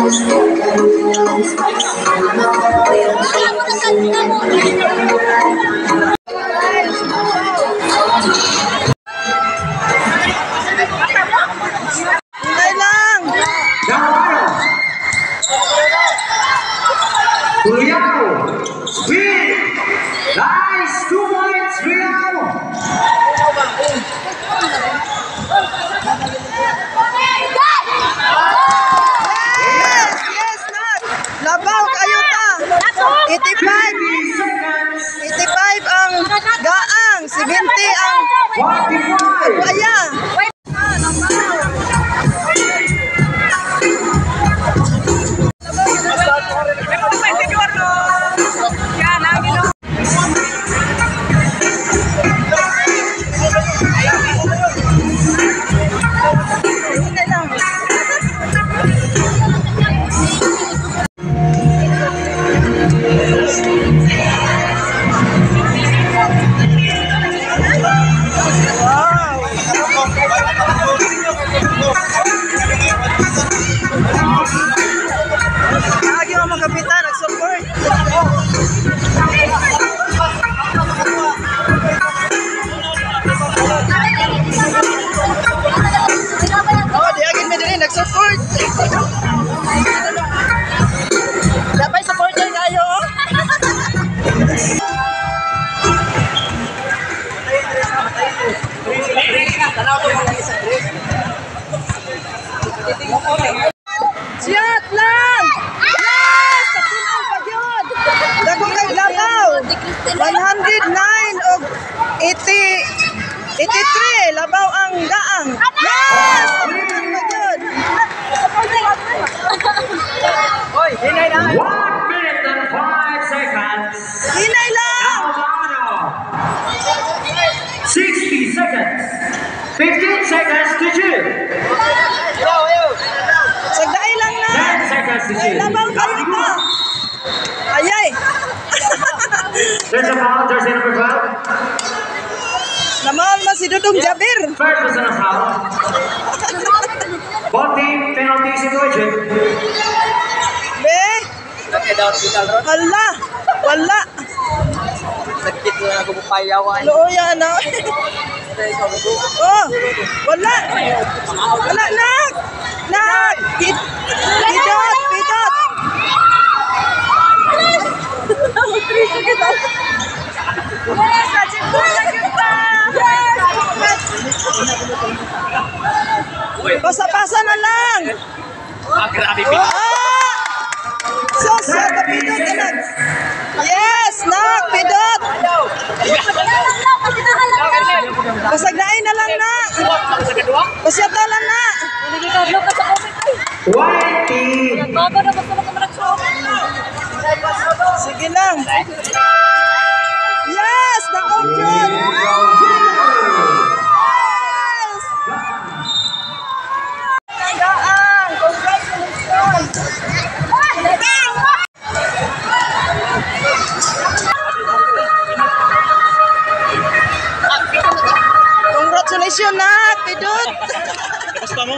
Hintay lang. Tuliao. Speed. Nice. 2 points. Riao. Yes, nak. Labaw kayo ta. 85. 50 seconds. 85 ang Gaang, 70 ang 45. Aya. Hinay lang. Wow! Lagi ang mga kapitan nag-support. Oh, di agin mi diri nag-support. Dapat supporter kayo, oh. Shot lang! Yes! Tapunan pa gyud! Dako kay labaw! 109 og 80 83, labaw ang Gaang. Yes! Tapunan pa gyud! 1 minute and 5 seconds. Hinay lang! Alvaro. 60 seconds. 15 seconds to shoot. Sagdai lang na! 10 seconds to Ay, shoot. labaw kayo pa! Ayay! There's a foul, jersey number 12. Namahal man si Dudong Jabir. First personal foul. Both team penalty situation. Be! Wala! Wala! Sakit na ako payawan. Luoya na. Oh! Wala! Wala, nak! Nak! Pidot! Pidot! Yes! Kita! Yes! Pasa-pasa na lang! Ah, grabe. Ah! Sos, yata pidot anak. Yes, nak, pidot. Pasagdain na lang na. Pasyata lang na. 20. Sige lang. Yes, naon yun. Yes! Gaang, congratulations. Congratulations, nak, pidot. Basta mo?